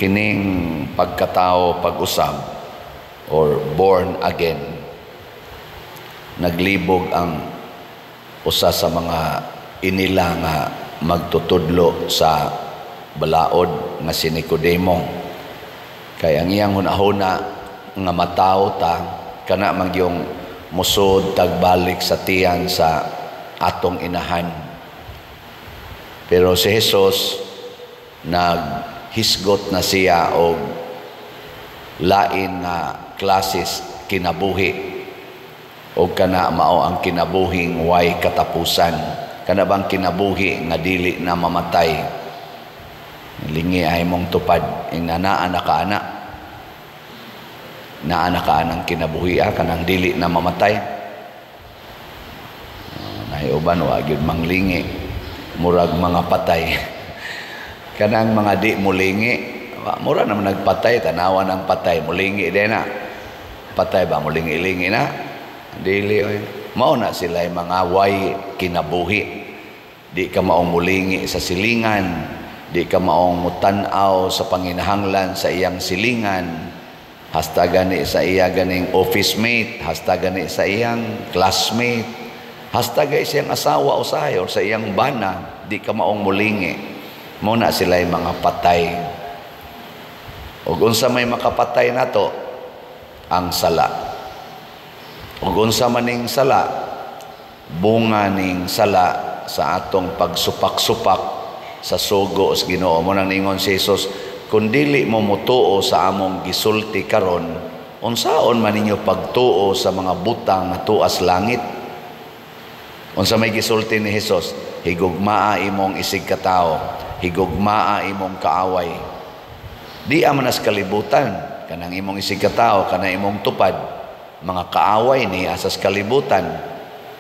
Kining pagkatao pag-usab or born again, naglibog ang usa sa mga inila nga magtutudlo sa balaod nga si Nicodemo. Kay ang iyang hunahuna nga matawo ta kana magyong musod tagbalik sa tiyan sa atong inahan. Pero si Jesus, naghisgot na siya og lain nga klases kinabuhi, og kana mao ang kinabuhing way katapusan, kana bang kinabuhi nga dili na mamatay. Lingi ay mong tupad ing naa na ka ana, naa na ka anang kinabuhi, kanang dili na mamatay. Naay uban wa gyud manglingi, murag mga patay. Kanang mga di mulingi, mura naman nagpatay. Tanawa ng patay, mulingi din na. Patay ba mulingi-lingi na? Dili oy. Mao na sila mga way kinabuhi. Di ka maong mulingi sa silingan, di ka maong mutan-aw sa panginahanglan sa iyang silingan, hasta gani sa iya ganing office mate, hasta gani sa iyang classmate, hasta gani sa iyang asawa usahay or sa iyang bana, di ka maong mulingi. Mao na sila mga patay. Ug unsa may makapatay nato? Ang sala. Ug unsa maning sala? Bunga ning sala sa atong pagsupak-supak sa sugo sa Ginoo. Mo nang ningon si Jesus, "Kung dili mo mutuo sa among gisulti karon, unsaon man ninyo pagtuo sa mga butang nga tuas langit?" Unsa may gisulti ni Jesus? Higugmaa imong isig katawo, higugmaa imong kaaway. Di man as kalibutan, kanang imong isig katawo, kanang imong tupad, mga kaaway ni asas kalibutan.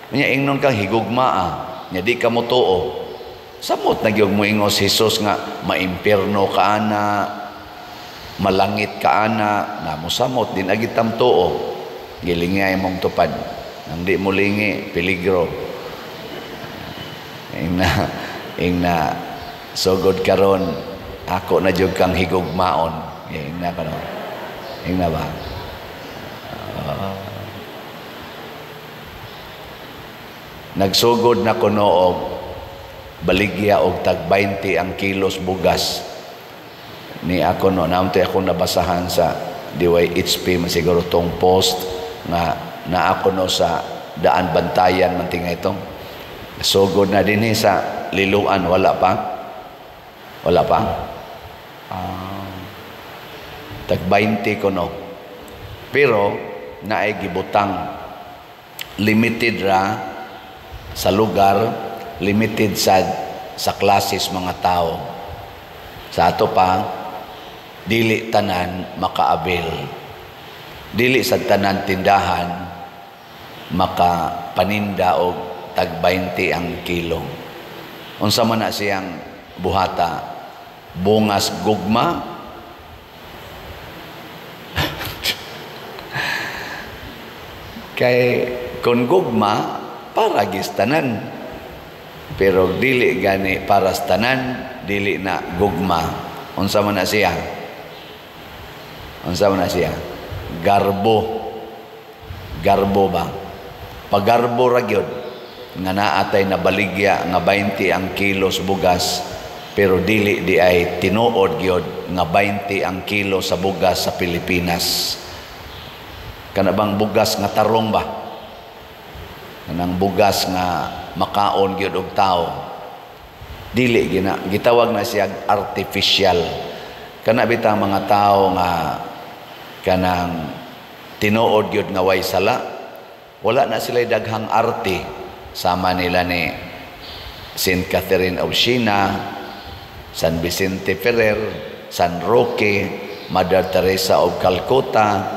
Nya ingnon kang higugmaa, nya di ka motuo. Samot na gyud mo ingos Jesus nga maimpierno ka ana, malangit ka ana, na mosamot din agi tamtuo. Gilingay imong tupad. Nang di mo lingi, peligro. Ing na sugod karon ako na jud kang higugmaon. Ing na kano. Ing na ba? Nagsugod na kuno og baligya og tag 20 ang kilos bugas ni ako no, naamtoy ako nabasahan sa DYHP man siguro tong post nga na ako no sa Daan Bantayan man tinga itong sugod na dinhi sa Liloan. Wala pa, wala pa. Tag 20 kuno, pero naay gibutang limited ra sa lugar, limited sa klases mga tao. Sa ato pa, dili tanan makaabil, dili sa tanan tindahan makapaninda og tag 20 ang kilo. Unsa man na siyang buhata? Bungas gugma. Kay kung gugma para gistanan, pero dili gani para sa tanan, dili na gugma. Unsa man na siya? Unsa man na siya? Garbo. Garbo ba? Pagarbo ra gyud nga naatay na baligya nga 20 ang kilos bugas, pero dili di ay tinuod gyud nga 20 ang kilo sa bugas sa Pilipinas. Kana bang bugas nga tarong ba? Kanang bugas nga makaon gyud og tao. Dili gina, gitawag na siya artificial. Kana bitang mga tao nga kanang tinuod gyud nga way sala, wala na sila daghang arte. Sama nila ni Saint Catherine of Siena, San Vicente Ferrer, San Roque, Mother Teresa of Calcutta,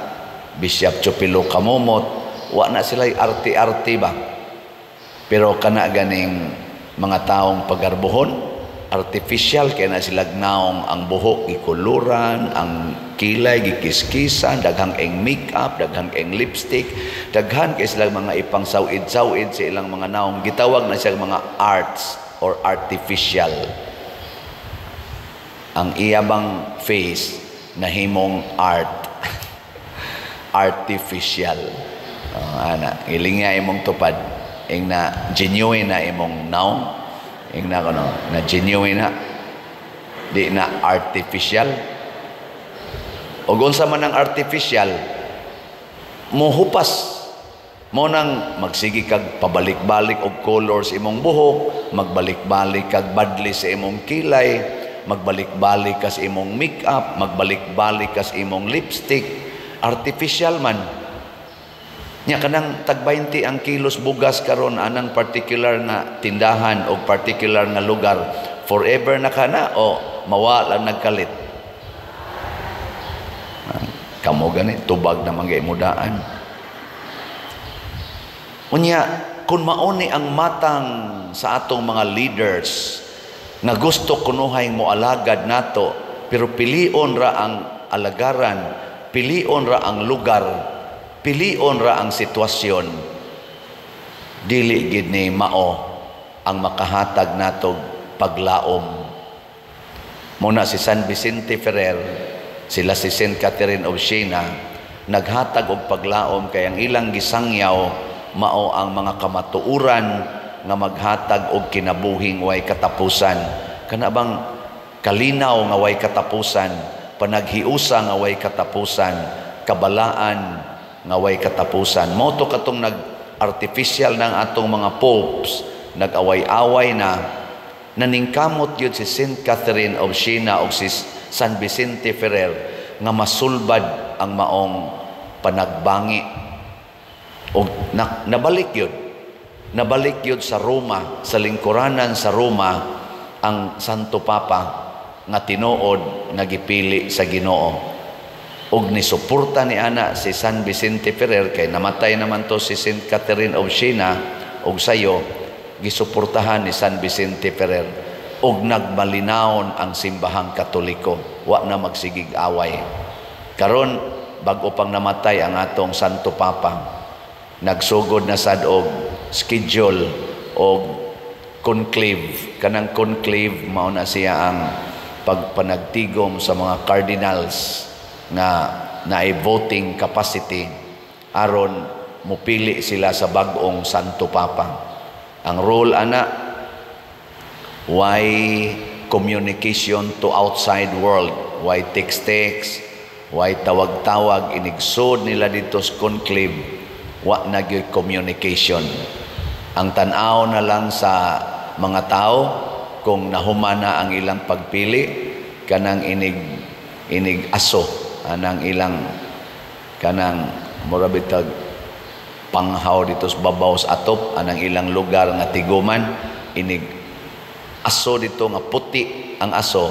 Bishop Chupilo Camomot, wa na sila arte-arte ba. Pero kana ganing mga taong pagarbuhon, artificial kay na sila naong ang buhok gikuluran, ang kilay gikiskisan, daghang eng makeup, daghang eng lipstick, daghan kay sila mga ipang sawid-sawid sa ilang mga naong. Gitawag na siya mga arts or artificial. Ang iya bang face nahimong art, artificial. Ana, ilinga imong tupad ing na genuine na imong naong, ing na kuno na genuine na, di na artificial. Og unsa man ang artificial, mohupas. Mo nang magsige kag pabalik-balik og colors imong buhok, magbalik-balik kag badli sa imong kilay, magbalik-balik ka sa imong makeup, magbalik-balik ka sa imong lipstick, artificial man. Nya kanang tag 20 ang kilos bugas karon anang particular nga tindahan o particular nga lugar, forever na kana o mawa lang nagkalit? Kamo gani tubag na man mudaan. Unya, kung mauni ang matang sa atong mga leaders nga gusto kunuhay mo alagad nato, pero pilion ra ang alagaran, pilion ra ang lugar, pilion ra ang sitwasyon, dili gid ni mao ang makahatag natog paglaom. Muna si San Vicente Ferrer, sila si Saint Catherine of Siena, naghatag og paglaom kay ang ilang gisangyaw mao ang mga kamatuoran nga maghatag og kinabuhing way katapusan. Kana bang kalinaw nga way katapusan, panaghiusa nga way katapusan, kabalaan nga way katapusan. Mao to katong nag-artificial ng atong mga popes, nag-away-away na, naningkamot yun si Saint Catherine of Siena o si San Vicente Ferrer nga masulbad ang maong panagbangi. O nabalik yun. Nabalik yun sa Roma, sa lingkuranan sa Roma, ang Santo Papa nga tinuod nga gipili sa Ginoo. Og nisuporta ni ana si San Vicente Ferrer kay namatay naman to si Saint Catherine of Siena, og sayo gisuportahan ni San Vicente Ferrer og nagmalinawon ang simbahang Katoliko, wa na magsigig away. Karon bag-o pang namatay ang atong Santo Papa, nagsugod na sad og schedule og conclave. Kanang conclave, mao na siya ang pagpanagtigom sa mga cardinals nga naay voting capacity aron mupili sila sa bag-ong Santo Papa. Ang role ana, why communication to outside world, why text-text, why tawag-tawag, inigsod nila dito sa conclave, wa na gyud communication. Ang tan-aw na lang sa mga tao kung nahuman na ang ilang pagpili, kanang inig inig aso anang ilang kanang mura bitag panghaw dito sa babaw sa atop anang ilang lugar nga tiguman, inig aso dito nga puti ang aso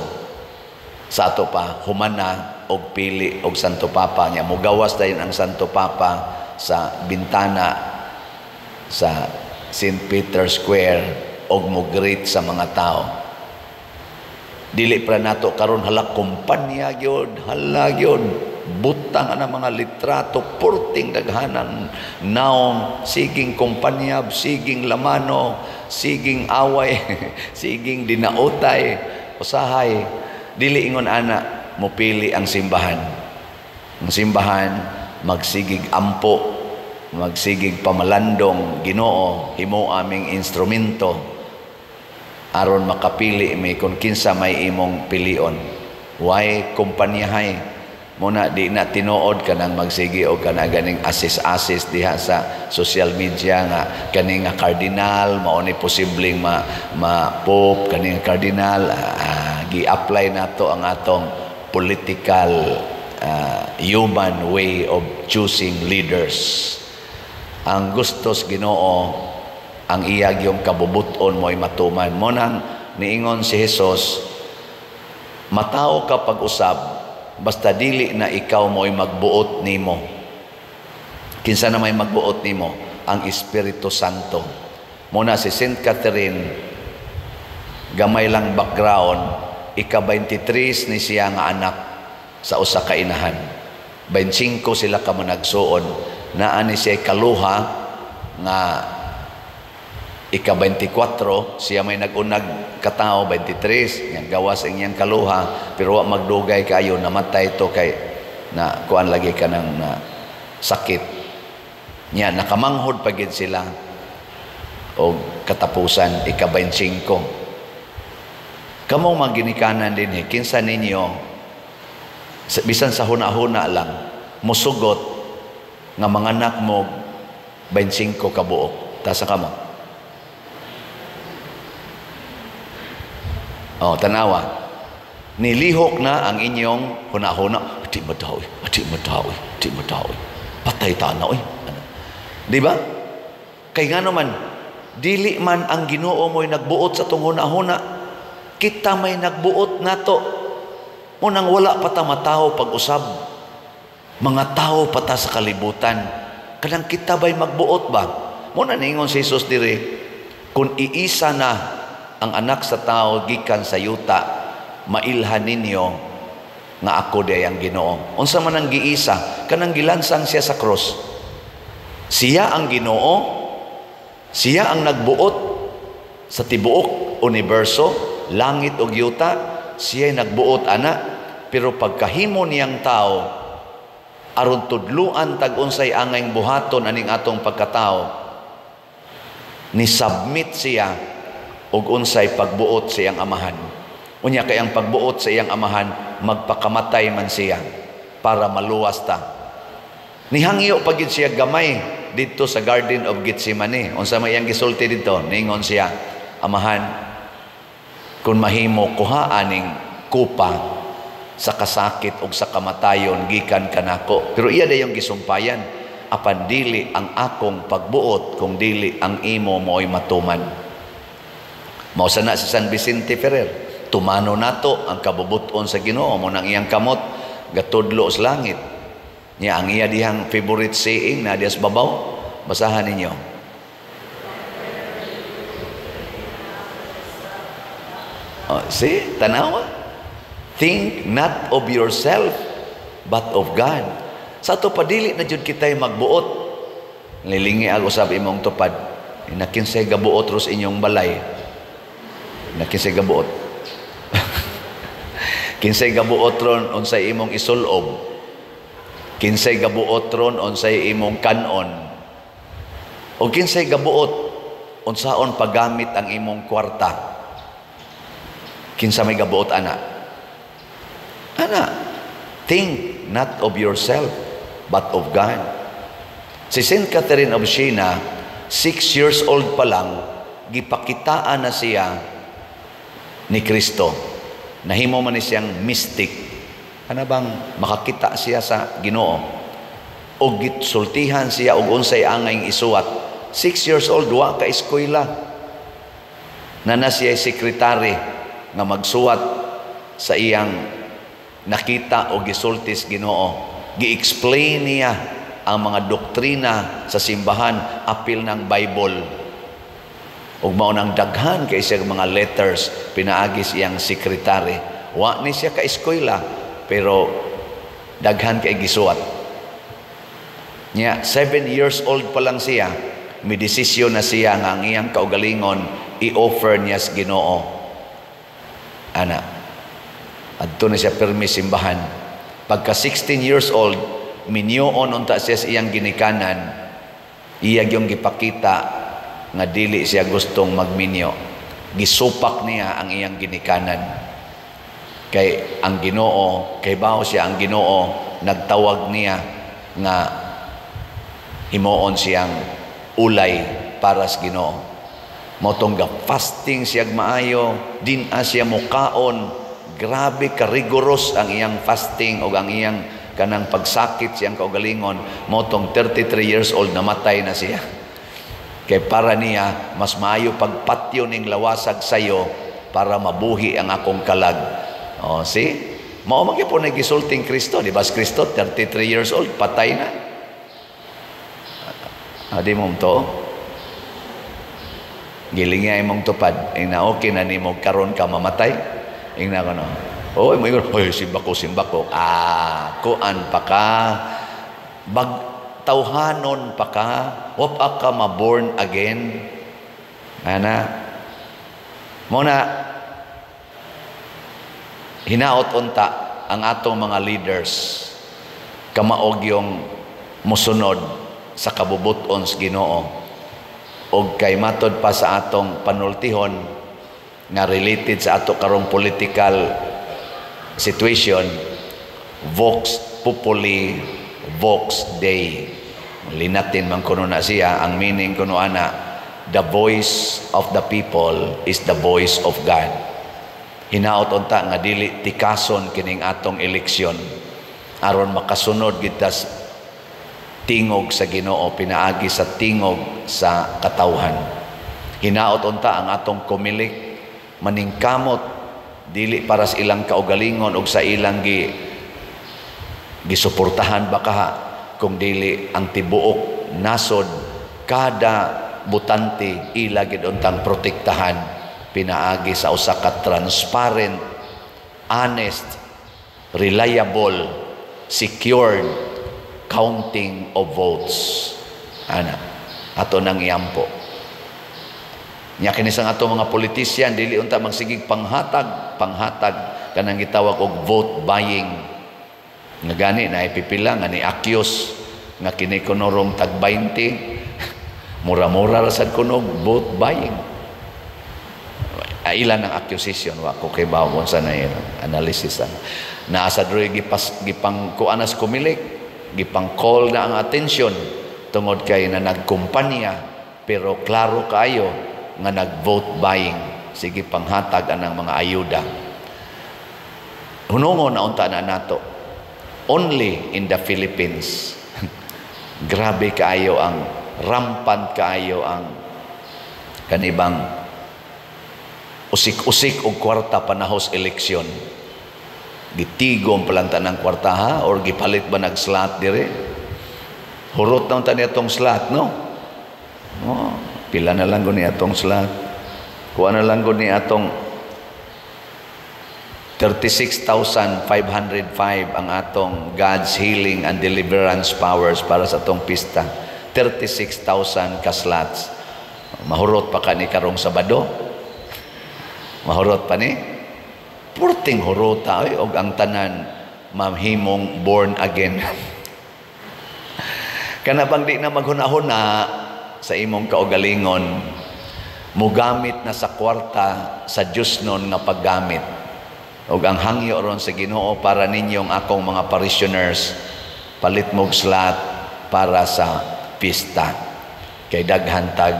sa ato pa humana og pili og Santo Papa niya. Mugawas dayon ang Santo Papa sa bintana sa St. Peter Square og mo-greet sa mga tao. Dili pra nato karon, hala, kumpanya gyud, hala gyud, butang ana mga litrato, purting daghanan naong, siging kumpanya, siging lamano, siging away, siging dinautay, usahay dili ingon ana mopili ang simbahan. Ang simbahan magsigig ampo, magsigig pamalandong, "Ginoo, himo aming instrumento aron makapili mi kung kinsa may imong pilion." Why kumpanyahay muna, di na tinuod kanang magsigi o kana ganing asis-asis diha sa social media nga kani nga cardinal mao ni posibleng ma pope, kani nga cardinal. Gi-apply nato ang atong political human way of choosing leaders. Ang gustos Ginoo, ang iya yung kabubuton mo'y matuman. Mo nang niingon si Jesus, "Matawo ka pag-usab basta dili na ikaw mo'y magbuot nimo." Kinsa na may magbuot nimo? Ang Espiritu Santo. Muna si Saint Catherine, gamay lang background, ika-23 ni siya nga anak sa usa ka inahan. 25 sila ka managsuon. Naa ni siya kaluha nga Ika 24, siya may nag-unag katao, 23, nga gawas ang iyang kaluha, pero wa magdugay kayo, namatay to kay na kuan lagi ka ng na sakit. Nya nakamanghod pa gid sila og katapusan ika 25. Kamo mga ginikanan dinhi, kinsa ninyo bisan sa huna-huna lang musugot nga manganak mo 25 ka buok? Tasa kamo. Oh, tanawa. Nilihok na ang inyong huna-huna. Di ba daw, di ba daw, di ba daw. Patay ta na, oy. Ano? Di ba? Kay nga naman, dili man ang Ginoo mo'y nagbuot sa tong huna-huna. Kita may nagbuot nato. Munang wala pa ta matao pag-usab. Mga tao pa ta sa kalibutan. Kanang kita ba'y magbuot ba? Muna ningon si Jesus diri, kung iisa na ang anak sa tao gikan sa yuta, mailhan ninyo nga ako di ang Ginoo. Unsa man ang giisa? Kanang gilansang siya sa krus. Siya ang Ginoo, siya ang nagbuot sa tibuok universo, langit ug yuta, siya nagbuot ana, pero pagkahimo niyang tao, aron tudluan tag unsay angay buhaton aning atong pagkatao, ni submit siya og unsay pagbuot sa iyang amahan. Unya kay ang pagbuot sa iyang amahan, magpakamatay man siya para maluwas ta. Nihangyo pagid siya gamay didto sa Garden of Gethsemane. Unsa may iyang gisulti didto? Ningon siya, "Amahan, kung mahimo kuha aning kupa sa kasakit og sa kamatayon gikan kanako." Pero iya dayong gisumpayan, apan dili ang akong pagbuot kung dili ang imo mo'y matuman. Mao sana si San Vicente Ferrer, tumano nato ang kabubuton sa Ginoo, mo nang iyang kamot gatudlo sa langit. Nya ang iya dihang favorite saying na dias babaw, basahan ninyo. Oh, see, tanawa. Think not of yourself but of God. Sa ato padili na jud kitay magbuot. Lilingi ako usab imong tupad. Nakinsay gabuot ros inyong balay. Nakinsay gabuot. Kinsay gabuot ron unsay imong isulob. Kinsay gabuot ron unsay imong kanon. O kinsay gabuot unsaon paggamit ang imong kwarta. Kinsa may gabuot ana? Ana, think not of yourself but of God. Si Saint Catherine of Siena, 6 years old pa lang, gipakitaan na siya ni Kristo. Nahimo man ni siyang mystic. Ano bang makakita siya sa Ginoo? O gitsultihan siya og unsay angay isuwat. 6 years old, wa ka eskwela. Na siya sekretary nga magsuwat sa iyang nakita o gisultis Ginoo. Gi-explain niya ang mga doktrina sa simbahan apil ng Bible. Ug mao nang daghan kay siya mga letters pinaagi siyang sekretary. Wa ni siya ka eskwela pero daghan kay gisuwat. Nya 7 years old pa lang siya, may desisyon na siya nga ang iyang kaugalingon i-offer niya sa Ginoo. Ana, adto na siya permi simbahan. Pagka 16 years old, minyoon unta siya sa iyang ginikanan, iya gyung gipakita nga dili siya gustong magminyo. Gisupak niya ang iyang ginikanan. Kay ang Ginoo, kay bawo siya ang Ginoo, nagtawag niya nga himuon siyang ulay para sa Ginoo. Motong ga fasting siya maayo, din siya mukaon. Grabe ka rigorous ang iyang fasting o ang iyang kanang pagsakit siyang kaugalingon. Motong 33 years old namatay na siya. Kay para niya mas maayo pagpatyo ning lawasag sayo para mabuhi ang akong kalag. Oh, see? Mao man gyud po nagisulting Kristo, di ba? Si Kristo 33 years old patay na. Adi mo to. Giling imong tupad, ing na okay na nimo karon ka mamatay. Ing na kono. Oy, mo ingon, oy, simbako, simbako. Ah, kuan pa ka. Bag tawhanon pa ka. Wa pa ka ma-born again. Ana mo na, hinaot unta ang atong mga leaders kamaog yung musunod sa kabubuton sa Ginoo, og kay matod pa sa atong panultihon nga related sa ato karong political situation, "Vox populi, vox Dei." Linatin man kuno na siya. Ang meaning kuno ana, the voice of the people is the voice of God. Hinaot unta nga dili tikason kining atong eleksyon aron makasunod kita tingog sa Ginoo pinaagi sa tingog sa katawhan. Hinaot unta ang atong Comelec maningkamot, dili para sa ilang kaugalingon og sa ilang gisuportahan ba kaha, kung dili ang tibuok nasod, kada botante ila gid untang protektahan pinaagi sa usa ka transparent, honest, reliable, secured counting of votes. Ana ato nang iampo nya. Kini sang ato mga politisyan, dili unta magsigig panghatag panghatag, kanang gitawag og vote buying, nga gani na ipipila nga ni accuse nga kini kunorong tag 20, mura-mura ra sad kuno vote buying. Ilan ang accusation, wa ko kay bawo sa na analysis ana. Naa sa diri gipas gipang kuan sa Comelec, gipang call na ang attention tungod kay na nagkumpanya, pero klaro kaayo nga nag-vote buying, sige panghatag anang mga ayuda. Hunungon na unta na nato. Only in the Philippines, grabe kaayo ang rampant kaayo ang kanibang usik-usik og kwarta panahos eleksyon. Gitigom pa lang tanang kwarta ha, or gipalit ba nag slot dire? Hurot na unta niya tong slot, no? Oh, pila na lang guni atong slot. Kuha na lang guni atong 36,505 ang atong God's healing and deliverance powers para sa atong pista. 36,000 ka slots. Mahurot pa ka ni karong Sabado. Mahurot pa ni. Purting hurota oy, og ang tanan mahimong born again. Kana bang di na maghuna-huna sa imong kaugalingon, mugamit na sa kwarta sa Diyos nun nga paggamit. Ug ang hangyo ron sa Ginoo para ninyong akong mga parishioners, palit mog slot para sa pista. Kay daghan tag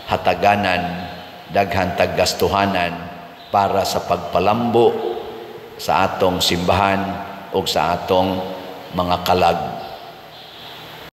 hataganan, daghan tag gastuhanan para sa pagpalambo sa atong simbahan ug sa atong mga kalag.